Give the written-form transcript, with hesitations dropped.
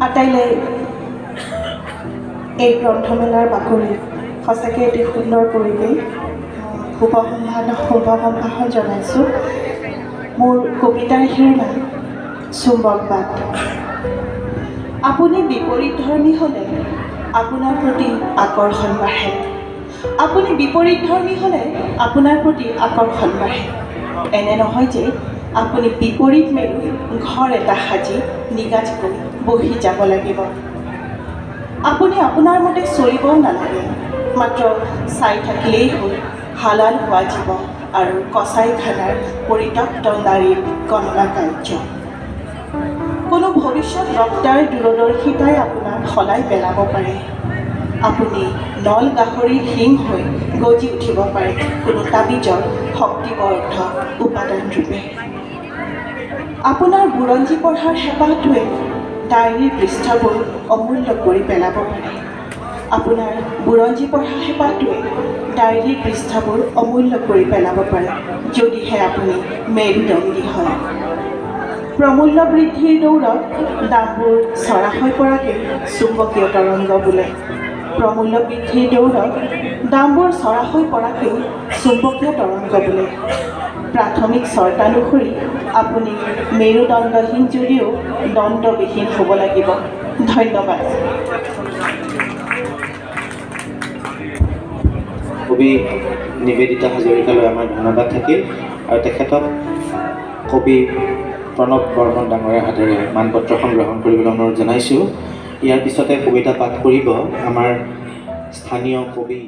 আটাইলৈ এই গ্ৰন্থমেলাৰ বাকৰিত সঁচাকৈ এটি সুন্দৰ পৰিৱেশ। শুভ সম্ভাষণ জনাইছোঁ। মোৰ কবিতাৰ শিৰোনাম চুম্বকবাদ। আপুনি বিপৰীতধৰ্মী হ'লে আপোনাৰ প্ৰতি আকৰ্ষণ বাঢ়ে। আপুনি বিপৰীতধৰ্মী হ'লে আপোনাৰ প্ৰতি আকৰ্ষণ বাঢ়ে। এনে নহয় যে আপুনি বিপৰীত মেৰুত ঘৰ এটা সাজি নিগাজিকৈ বহি যাব লাগিব। আপুনি আপোনাৰ মতে চলিবও নালাগে, মাত্ৰ চাই থাকিলেই হ'ল হালাল হোৱা জীৱ আৰু কচাইখানাৰ পৰিত্যক্ত নাৰীৰ গণনা কাৰ্য। কোনো ভৱিষ্যত বক্তাৰ দূৰদৰ্শিতাই আপোনাক সলাই পেলাব পাৰে। আপুনি নল গাহৰিৰ শিং হৈ গজি উঠিব পাৰে কোনো তাবিজৰ শক্তিবৰ্ধক উপাদান ৰূপে। আপোনাৰ বুৰঞ্জী পঢ়াৰ হেঁপাহটোৱে ডায়েৰীৰ পৃষ্ঠাবোৰ অমূল্য কৰি পেলাব পাৰে। আপোনাৰ বুৰঞ্জী পঢ়া হেঁপাহটোৱে ডায়েৰীৰ পৃষ্ঠাবোৰ অমূল্য কৰি পেলাব পাৰে, যদিহে আপুনি মেৰুদণ্ডী হয়। প্ৰমূল্য বৃদ্ধিৰ দৌৰত দামবোৰ চৰা হৈ পৰাকে চুম্বকীয় তৰংগ বোলে। প্ৰমূল্য বৃদ্ধিৰ দৌৰত দামবোৰ চৰা হৈ পৰাকেই চুম্বকীয় তৰংগ বোলে। প্ৰাথমিক চৰ্তানুসৰি আপুনি মেৰুদণ্ডহীন যদিও দণ্ডবিহীন হ'ব লাগিব। ধন্যবাদ। কবি নিবেদিতা হাজৰিকালৈ আমাৰ ধন্যবাদ থাকিল আৰু তেখেতক কবি প্ৰণৱ বৰ্মন ডাঙৰীয়াৰ হাতেৰে মানপত্ৰখন গ্ৰহণ কৰিবলৈ অনুৰোধ জনাইছোঁ। ইয়াৰ পিছতে কবিতা পাঠ কৰিব আমাৰ স্থানীয় কবি